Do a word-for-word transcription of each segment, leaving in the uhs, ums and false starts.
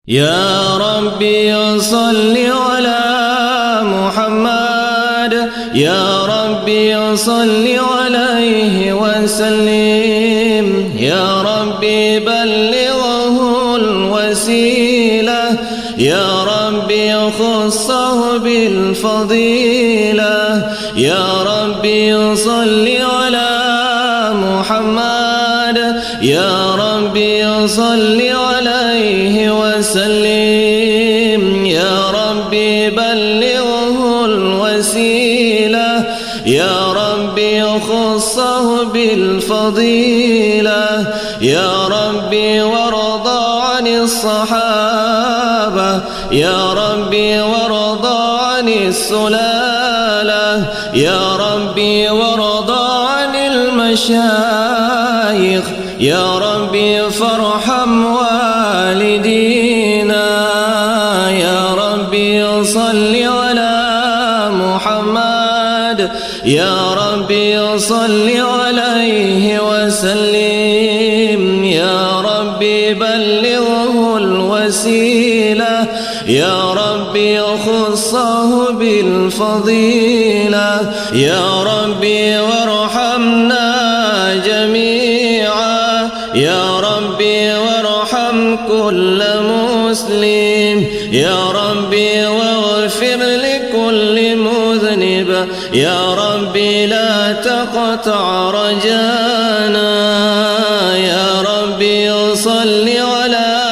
يا ربي صل على محمد، يا ربي صل عليه وسلم، يا ربي بلغه الوسيلة، يا ربي خصه بالفضيلة، يا ربي صل على محمد، يا ربي صل عليه وسلم، يا ربي بلغه الوسيلة، يا ربي خصه بالفضيلة، يا ربي وارض عن الصحابة، يا ربي وارض عن السلالة، يا ربي وارض عن المشايخ، يا ربي فارحم والدينا، يا ربي صل على محمد، يا ربي صل عليه وسلم، يا ربي بلغه الوسيلة، يا ربي خصه بالفضيلة، يا ربي وارحمنا جميعا، يا ربي وارحم كل مسلم، يا ربي واغفر لكل مذنب، يا ربي لا تقطع رجانا، يا ربي صل على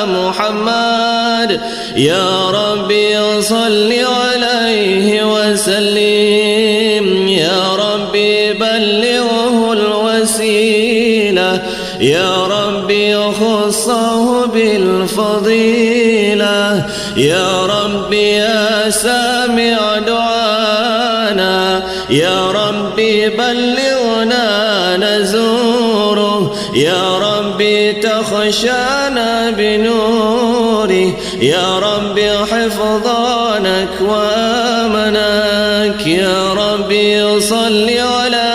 محمد، يا ربي صل عليه وسلم، يا ربي بلغه الوسيلة، يا ربي خصه بالفضيلة، يا ربي يا سامع دعانا، يا ربي بلغنا نزوره، يا ربي تخشانا بنوره، يا ربي حفظانك وأمنك، يا ربي صل على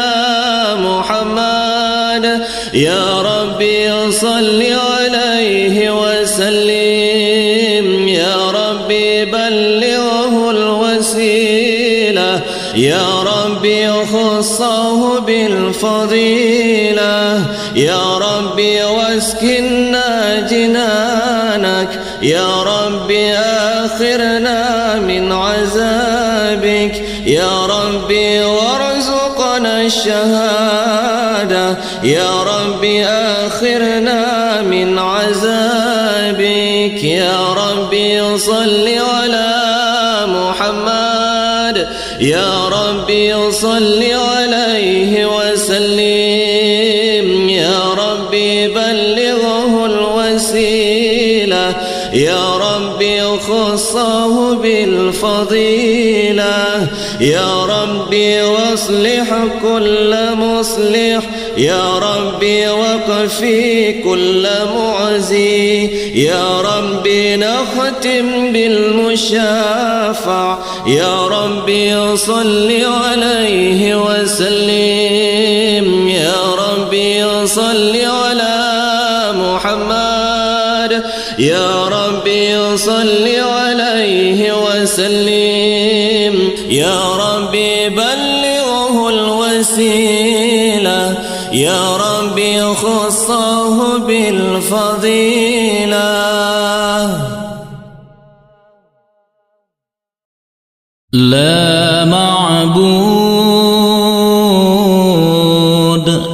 محمد، يا ربي صل عليه وسلم، يا ربي بلغه الوسيلة، يا ربي خصه بالفضيلة، يا ربي واسكننا جنانك، يا ربي آخرنا من عذابك، يا ربي وارزقنا الشهادة، يا ربي آخرنا من عذابك، يا ربي صل على محمد، يا ربي صل عليه وسلم، يا ربي بلغه الوسيلة، يا ربي خصه بالفضيلة، يا ربي واصلح كل مصلح، يا ربي واكفي كل معزي، يا ربي نختم بالمشافع، يا ربي صل عليه وسلم، يا ربي صل على محمد، يا ربي صل عليه وسلم، يا ربي بلغه الوسيلة، يا ربي خصه بالفضيلة. لا معبود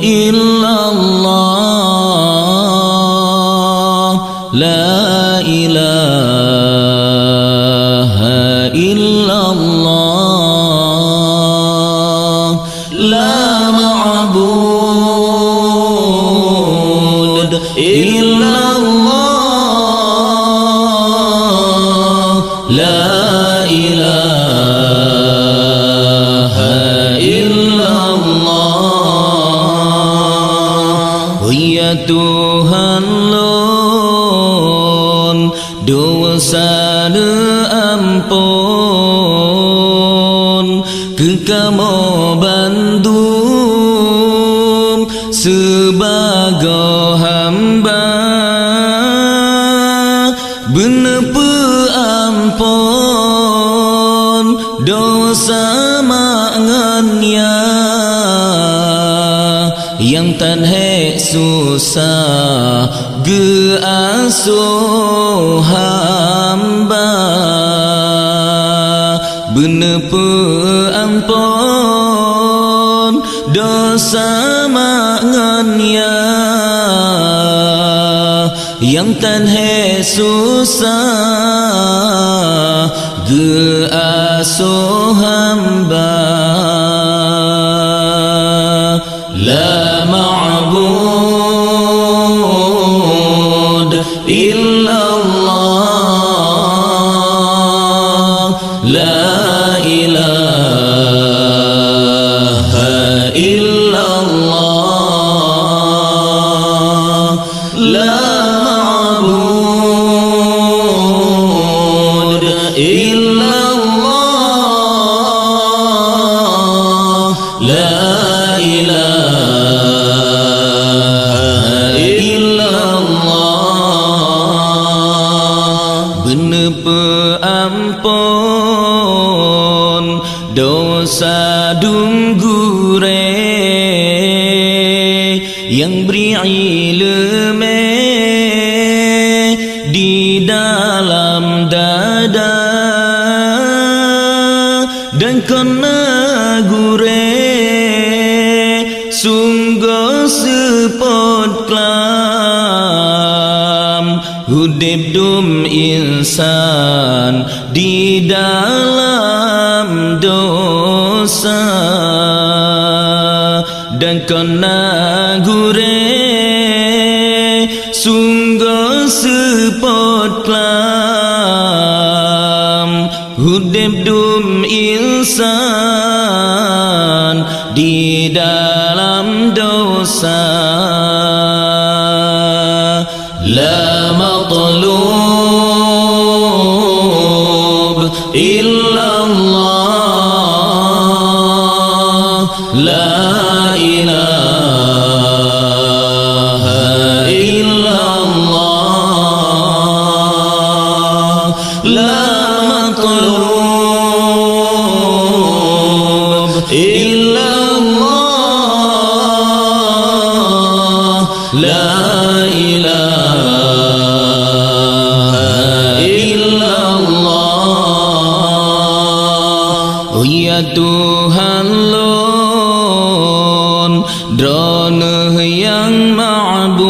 إلا الله، لا إله إلا الله، لا معبود إلا الله، لا إله إلا الله. Ya Tuhan lôn, dosa neuampôn keu kamoe bandum sibagoe hamba. Beuneupeu amphon dosa mak ngon yah, nyang tan hék susah geuasoe hamba. Beuneupeu amphon dosa mak ngon yah, nyang tan hék susah geuasoe hamba. La ma'bud illallah, la ilaha illallah, la ma'bud illallah, la ilaha illallah. Beuneupeu amphon dosa dum gurée nyang bri iéleumé di dalam dada. Dan kon na gurée sunggoh seupôt klam, udeb dum insan di dalam dosa. Dan kon na gurée sunggoh seupôt klam, udeb dum insan di dalam dosa. La ma'bud illallah, la ilaha illallah, la ma'bud illallah, la ilaha illallah. Oh ya Tuhan lôn, Droeneueh nyang ma'bud,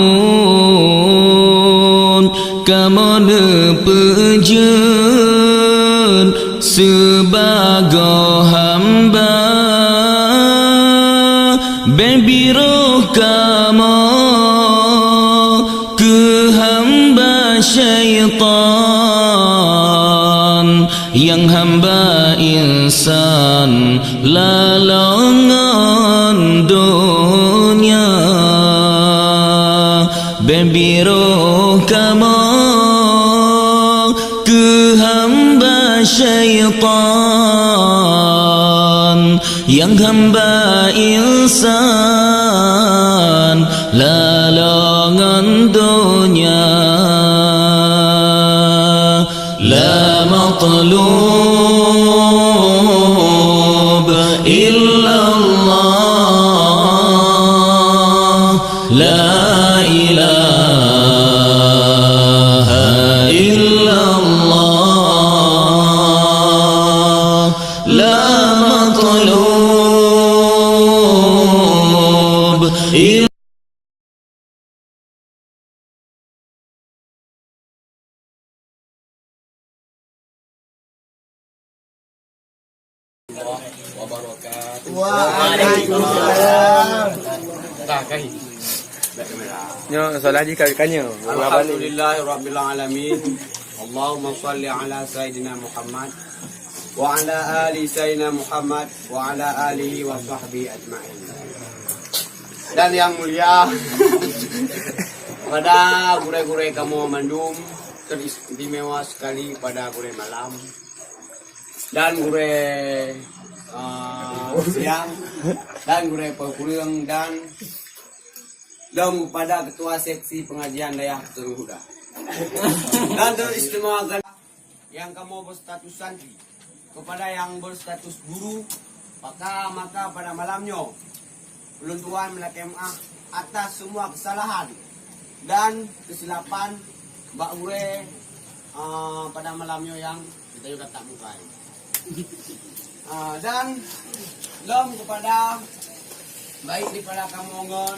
kamoe neupeujeuen sibagoe hamba. Bék biroh kamoe keu hamba syaitan, nyang hamba insan lalong ngon donya. Bék biroh kamoe keu hamba syaitan, nyang hamba insan lalong ngon donya. La ma'bud illallah, la ilaha illallah, la ma'bud illallah. Wabarakatuh. Waalaikumsalam. Dah, kali. Nyoe solat haji ka-, ka nyoe. Alhamdulillahirabbil alamin. Allahumma shalli ala sayyidina Muhammad wa ala ali sayyidina Muhammad wa ala alihi wa sahbihi ajma'in. Dan yang mulia pada gurée-gurée kamoe mandum, teristimewa sekali pada gurée malam dan gurée, ah, siang dan gurée peue kureueng dan dong pada ketua seksi pengajian dayah Teungku Huda. Dan teristimewakan yang kamoe berstatus santri kepada yang berstatus guru, maka, maka pada malam nyoe ulôn tuan meulakée meuáh atas semua kesalahan dan kesilapan bak gurée, ah, pada malam nyoe yang kita juga tak mukai. Ah, dan lom kepada baik daripada kamoe ngon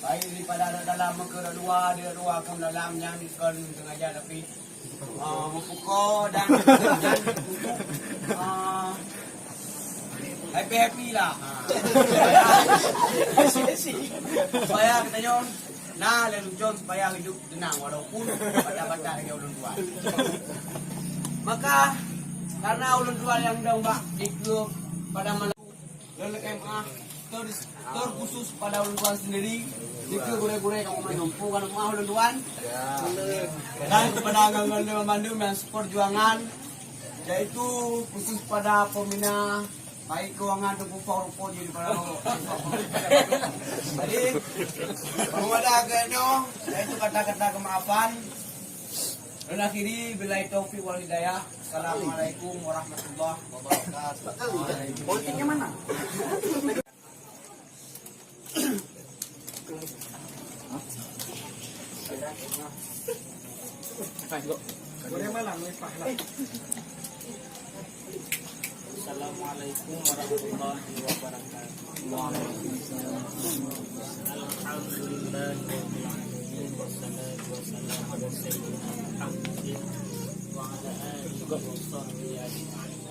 baik daripada dalam meukeurok dua, di luar kamoe dalam nyan kon sengaja tapi, ah, meupuko dan, dan untuk, ah, happy-happy lah. Supaya kita nyoe na lé lujon supaya hidup tenang walaupun batat-batat lagée ulôn tuan. Maka karena ulôn tuan nyang dong bak dikeue pada malam lôn lakée meuáh ter-, terkhusus pada ulôn tuan sendiri dikeue gurée-gurée kamoe mandum. Pu kan meuáh ulôn tuan. Dan kepada gurée-gurée mandum yang seperjuangan, yaitu khusus pada pembina baik keuangan ataupun rupa-rupa jadi para rokok. Jadi, pemuda keunoe, yaitu kata-kata kemaafan. Dan akhiri, billahi taufiq wal hidayah. Assalamualaikum warahmatullahi wabarakatuh. Politiknya mana? Assalamualaikum warahmatullahi wabarakatuh. Alhamdulillahirabbil alamin, wassalatu wassalamu ala sayyidina Muhammadin wa ala alihi wa sahbihi ajma'in.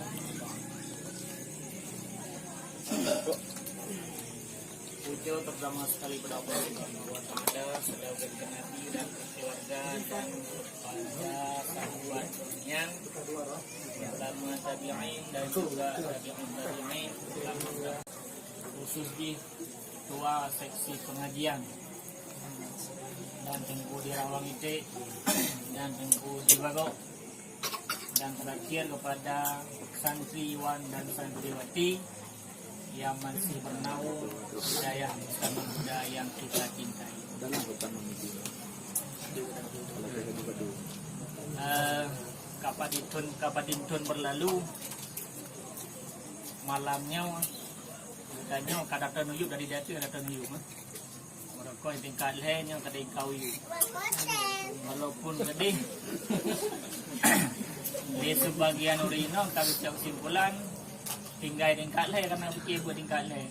Puja pertama sekali pada Allah Subhanahu wa Taala, selawat bagi Nabi dan keluarga dan kepada sahabat yang ulama tabi'in dan juga tabi'in tabi'in, ulama khusus di ketua seksi pengajian dan Teungku di Rawang Iték dan Teungku di Bagok. Dan terakhir kepada santriwan dan santriwati yang masih bernaung di dayah Bersama Muda yang kita cintai. Eh, kapadinton, kapadinton berlalu, malam nyoe, bukan nyoe, ka data nuyup dari data, data nuyup, eh. Meureukoh tingkat lhée nyoe ka tingkat u yue. Walaupun geudeh, di sebagian ureueng inong ka geucok kesimpulan, tinggai tingkat lhée karena pikée buet tingkat lhée.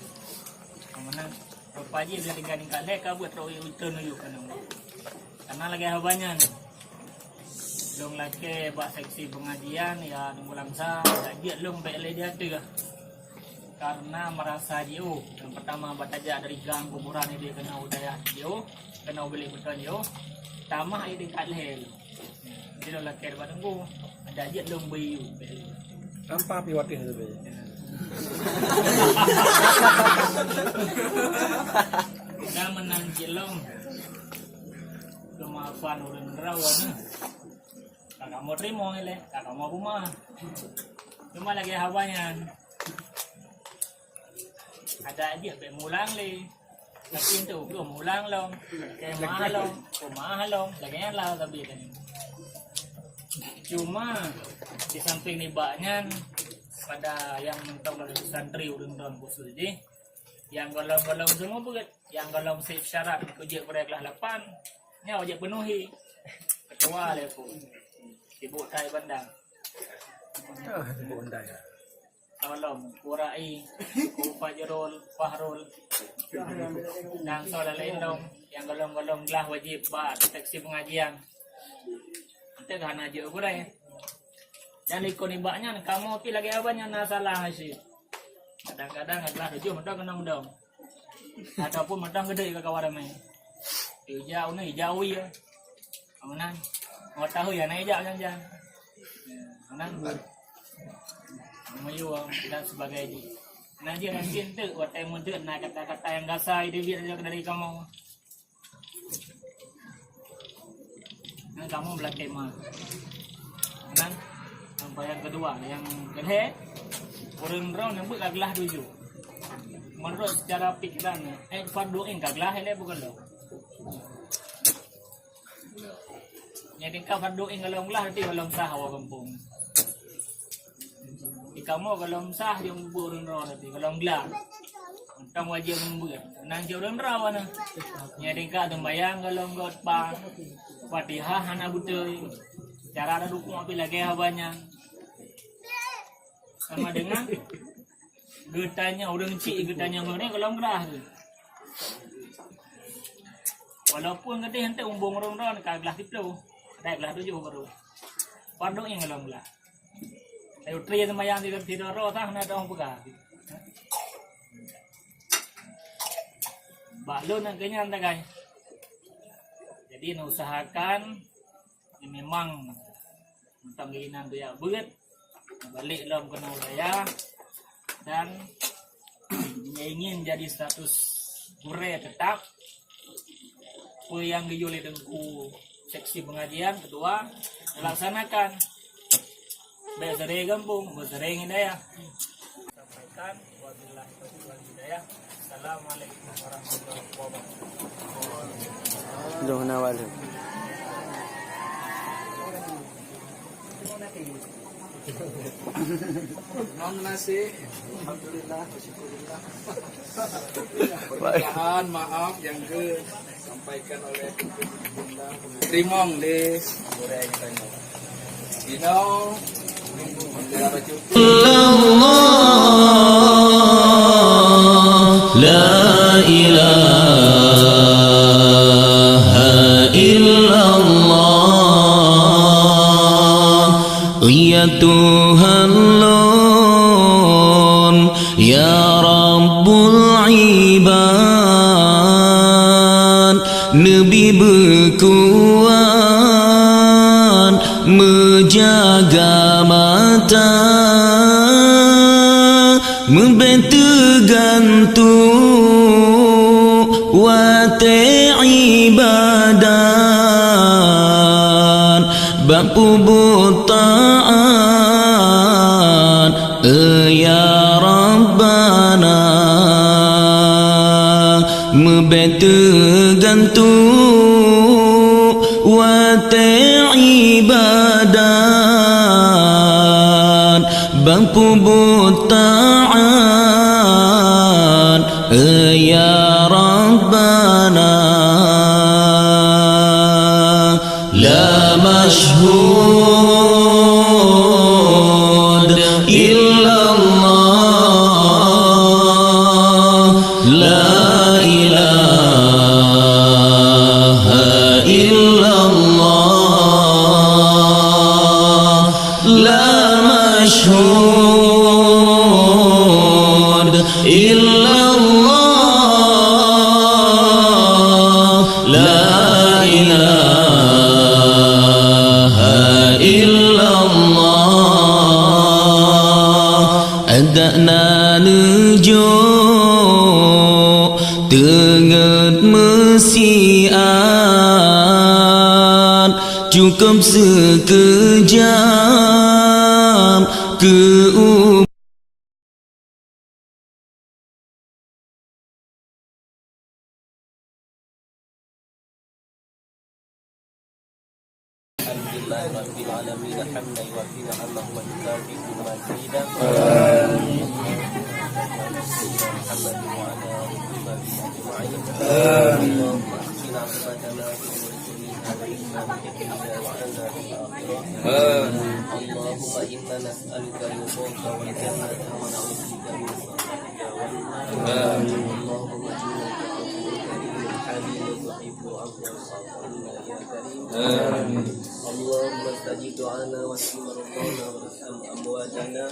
Meunan, rupa jih tinggai tingkat lhée ka buet rot u yue, u yue keunoe. Karena lagée haba nyan, lôn lakée bak seksi pengajian, ya, Teungku Lamsa, jak jeuet lôn bék lé di ateueh. Karena merasa jiôh. Yang pertama, batajak dari gang kuburan ini keunoe u dayah jiôh, keunoe u bilék meuton jiôh, tamah di tingkat lhée. Jadi lôn lakée bak Teungku, jak jeuet lôn beu yue. Tanpa pi watée tu. Dan meunan cit lom keumaafan ureueng droe na. Ka kamoe teurimong ilée, ka kamoe peumah. Cuma lagée haba nyan. Adak jih bék mulang lé. Tapi enteuk ukeue mulang lom, keumaah lom, keumaah lom, lagée nyan lah sabe tadi. Cuma di samping nibak nyan, pada nyang mantong lagée santri ulôn droe khusus jih, nyang golom-golom seumeubeuet, nyang golom sép syarat keu jeuet beureuklah lapan, nyan wajéb peunuhi. Ketua lé pun. Sibuk tai bandang. Ah, sibuk bandang. Tolong, Kurai, Ku Fajrul, Fahrul. Dan soe laén lom, nyang golom-golom glah wajéb bak seksi pengajian. Teuka hana jeuet gurée. Dan likot nibak nyan, kamoe pi lagée haba nyan na salah cit. Kadang-kadang adalah tujoh mantong keunong dong. Ataupun mantong geude ka kawan ramé. Ija unu, ija ui ya. Meunan. Mau tahu ya, na ija jan-jan. Meunan. Meyuang dan sebagainya. Nah, dia nanti enteuk watée meudeuk na kata-kata yang gasa itu biar dari kamoe. Nyan kamoe beulakée ma. Nyan, sampai nyang keudua, nyang keulhée, ureueng droe nyang beuet ka glah tujoh. Meunurot secara pikiran, eh, fardu ain ka glah ilée bukan lom. Nyang tingkat fardu ain golom glah, tapi golom sah awak gampông. Di kamoe golom sah nyang mubuet ureuëng droe, tapi golom glah. Untông wajéb mubuet. Nan cit ureuëng droe na. Nyang tingkat seumayang golom göt pa. Fatihah hana beutôi. Cara ada dukung api lagée haba nyan. Sama dengan geutanyong ureuëng cit, geutanyong ureuëng golom glah tu. Walaupun gadeh henteu umbong ureuëng droe ka glah siplôh, ada glah tujoh baru. Fardu ain golom glah. Ayo tri seumayang tiga tiga roh tah na dong peugah. Bak lôn nak keunyan tagai. Jadi neusahakan memang teuntang keinginan tu ya beuet balik lom keunoe budaya dan ingin jadi status gurée tetap. Peue nyang geuyue lé teungku seksi pengajian ketua dilaksanakan. Baik sering gampông, baik sering dayah. Sampaikan wabillahi taufiq wal hidayah. Assalamualaikum warahmatullahi wabarakatuh. Duh na wali. Alhamdulillah, wa syukurillah. Permintaan maaf yang ke sampaikan oleh Trimong di goreng tadi. Dino, illallah, la ilaha illallah, ya Tuhan lôn, ya Rabbul Ibad, neubi beukuat meujaga mata, meubeuet teugantung watée ibadat, bak peubuet taat, ya Rabbana. Meubeuet teugantung watée ibadat, bak peubuet taat, ya Rabbana. La masyhud illallah, la ilaha illallah, la masyhud illallah, la ilaha illallah. Adak na neujok teungeut meusiat, cukôp sikeujam keu Alhamdulillahirabbil alamin, hamdan yuwafi ni'amahu wa yukafi mazidah. Muhammadin wa ala alihi wa sahbihi ajma'in. Allahumma ahsin aqibatana fi umuri kullina wa ala Allahumma inna nas'aluka ridhaka wal jannata wa na'udzu bika min sakhatika wan nar. Allahumma innaka afuwwun karimun halimun tuhibbul afwa fa'fu anna ya karim. Allahumma stajib du'ana wa shfi mardana warham amwatana.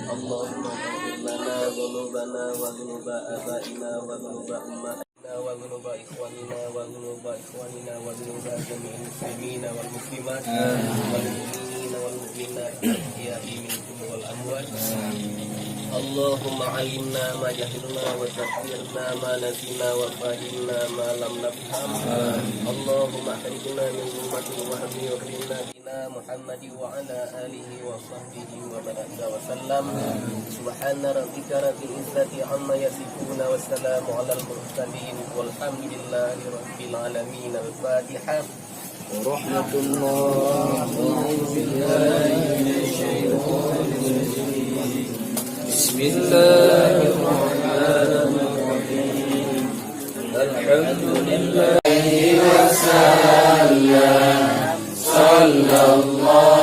Allahumma ighfir lana dhunubana wa dhunuba abaina wa dhunuba ummahatina wa dhunuba ikhwanina wa dhunuba ikhwanina wa dhunuba jami'il muslimina wal muslimat wal mu'minina wal mu'minat al-ahya'i minhum wal amwat. Allahumma 'allimna ma jahilna wa dzakkirna ma nasina wa fahhimna ma lam nafham. Allahumma akhrijna min dhulumatil wahmi wa akhrijna Sayyidina Muhammad wa ala alihi wa sahbihi wa baraka wa sallam. Subhana rabbika rabbil izzati amma yasifun wa salamun alal mursalin walhamdulillahi rabbil alamin. Al-Fatihah. ورحمة الله. أعوذ بالله من الشيطان الرجيم. بسم الله الرحمن الرحيم. الحمد لله وسلم. صلى الله